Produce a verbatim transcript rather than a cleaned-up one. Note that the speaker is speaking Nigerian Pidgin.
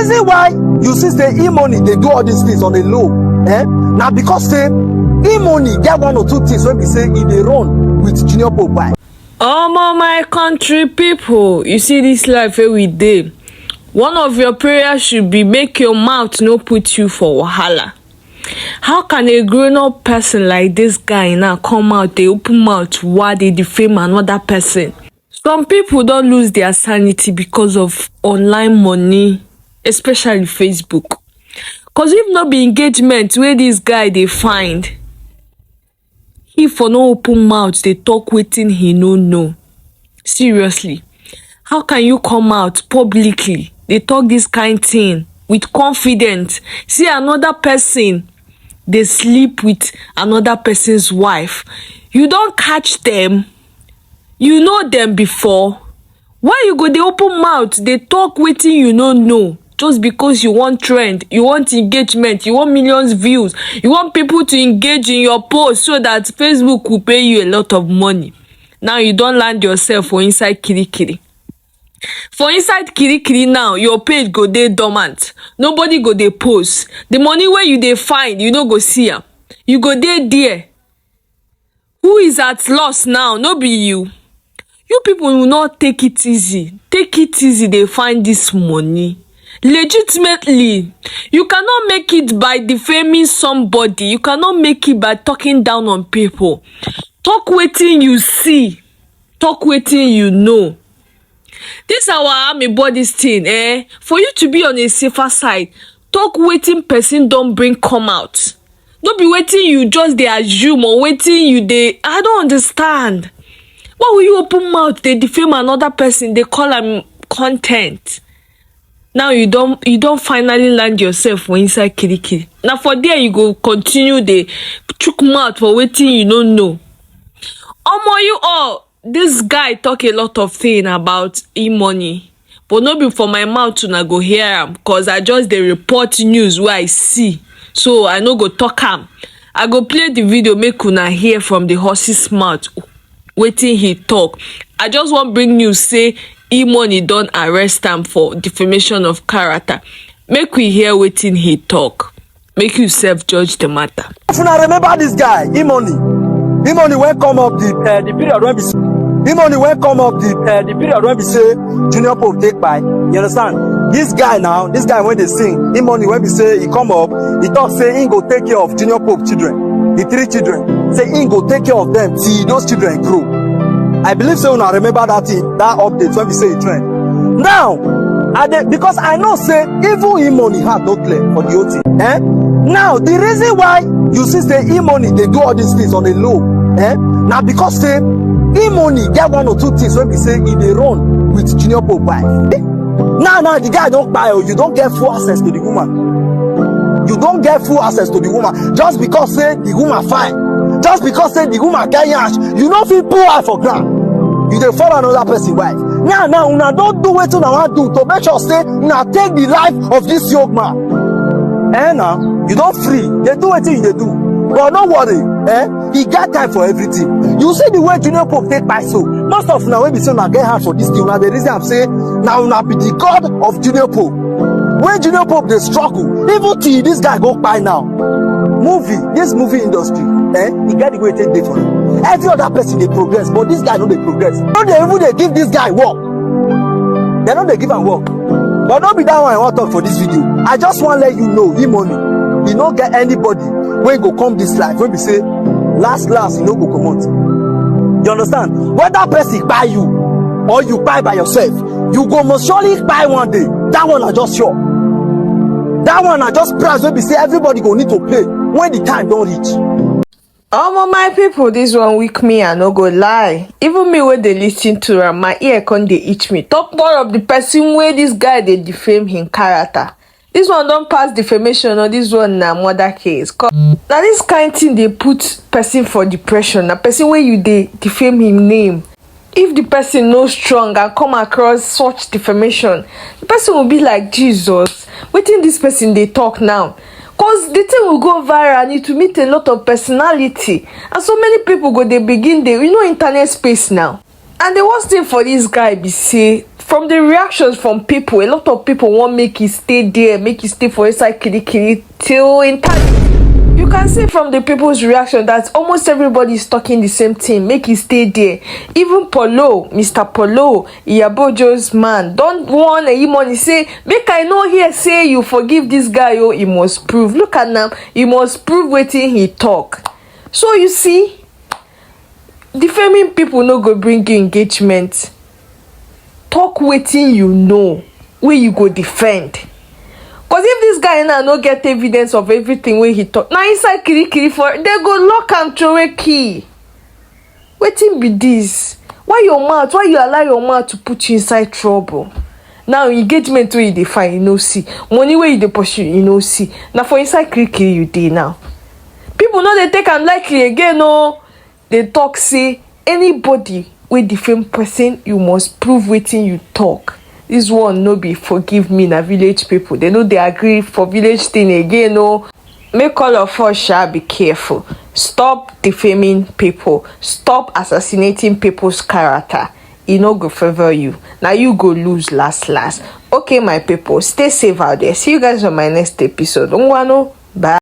See why you see say E-Money dey do all these things on a low, eh? Na because say E-Money get one or two things wey be say e dey run with Junior Pope. Why? Omo, my country people, you see this life wey we dey, one of your prayers should be make your mouth no put you for wahala. How can a grown up person like this guy now come out, dey open mouth, why dey defame another person? Some people don lose their sanity because of online money, especially Facebook. Cause if no be engagement wey this guy dey find, he for no open mouth dey talk wetin he no know. Seriously, how can you come out publicly dey talk this kind thing with confidence? See another person dey sleep with another person's wife. You don catch them? You know them before? Why you go dey open mouth dey talk wetin you no know just because you want trend, you want engagement, you want millions views, you want people to engage in your post so that Facebook will pay you a lot of money? Now you don land yourself for inside kirikiri. For inside kirikiri now, your page go dey dormant. Nobody go dey post. The money wey you dey find, you no go see am. You go dey there. Who is at loss now? No be you. You people will not take it easy. Take it easy, they find this money. Legitimately, you cannot make it by defaming somebody. You cannot make it by talking down on people. Talk wetin you see. Talk wetin you know. This our army body thing, eh? For you to be on a safer side, talk wetin person don bring come out. No be wetin you just dey assume or wetin you dey, I don't understand. Why will you open mouth dey defame another person, dey call am content? Now you don, you don finally land yourself for inside kirikiri. Na for there you go continue dey chook mouth for wetin you no know. Omo, you all, this guy talk a lot of thing about E-Money, but no be for my mouth una go hear am, cause I just dey report news wey I see, so I no go talk am. I go play the video make una hear from the horse's mouth wetin he talk. I just wan bring news say E-Money don arrest am for defamation of character. Make we hear wetin he talk. Make you self judge the matter. If una remember this guy, E-Money. E-Money wey come up the uh, the period when be E-Money wey come up the uh, the period when be say Junior Pope take by. You understand? This guy now, this guy when they sing, E-Money when be say he come up, he talk say he go take care of Junior Pope children, the three children. Say he go take care of them till those children grow. I believe say una remember that thing, that update when we say it trend. Now, I dey, because I know say even E-Money heart no clear for the whole thing. Eh? Now, the reason why you see say E-Money dey do all these things on a low, eh? Na because say E-Money get one or two things when we say he dey run with Junior Pope by. Now, now the guy don kpai o, you don get full access to the woman. You don get full access to the woman just because say the woman fine, just because say the woman get yansh, you no fit put eye for ground. You dey follow another person wife. Now, now una don do wetin una wan do to make sure say una take the life of this young man. Eh, now you don free, dey do wetin you dey do, but no worry, eh? E get time for everything. You see the way Junior Pope take kpai so. Most of una wey be say una get hand for this thing, una dey reason am say na una be the god of Junior Pope. When Junior Pope dey struggle, even till this guy go kpai now. Movie, this movie industry, eh, e get the way e take dey for am. Every other person dey progress, but this guy no dey progress. No dey even dey give this guy work. Dem no dey give am work. But no be that one I wan talk for this video. I just wan let you know, E-Money, e no get anybody wey go come this life wey be say last last e no go comot. You understand? Whether person kpai you or you kpai by yourself, you go most surely kpai one day. That one na just sure. That one na just price wey be say everybody go need to pay when the time don reach. Omo, my people, this one weak me, I no go lie. Even me wey dey listen to am, my ear come dey itch me. Talk more of the person wey this guy dey defame him character. This one don pass defamation, or this one na murder case. 'Cause na this kind thing dey put person for depression. Na person wey you dey defame him name. If the person no strong and come across such defamation, the person will be like, "Jesus, wetin this person dey talk now?" 'Cause the thing will go viral and it will meet a lot of personality. And so many people go dey begin dey, you know, internet space now. And the worst thing for this guy be say, From the reactions from people, a lot of people want make e stay there, make e stay for inside kirikiri till entirely. You can see from the people's reaction that almost everybody is talking the same thing, make e stay there. Even Polo, Mr. Polo, Iyabojo's man, don't warn Eyimoni say, make I know here say you forgive this guy, oh, he must prove. Look at now, he must prove wetin he talk. So you see, defaming people no go bring you engagement. Talk wetin you know, wey you go defend. Cause if this guy now no get evidence of everything wey he talk, na inside kirikiri for they go lock am throway key. Wetin be this? Why your mouth? Why you allow your mouth to put you inside trouble? Now engagement wey you dey find, you no see. Money wey you dey pursue, you no see. Na for inside kirikiri you dey now. People no dey take am lightly again o. Dey talk say anybody wey defame person, you must prove wetin you talk. This one no be forgive me, na village people. They no dey agree for village thing again o. Make all of us sha be careful. Stop defaming people. Stop assassinating people's character. E no go favour you. Na you go lose last last. Okay, my people, stay safe out there. See you guys on my next episode. Ngwanu, bye.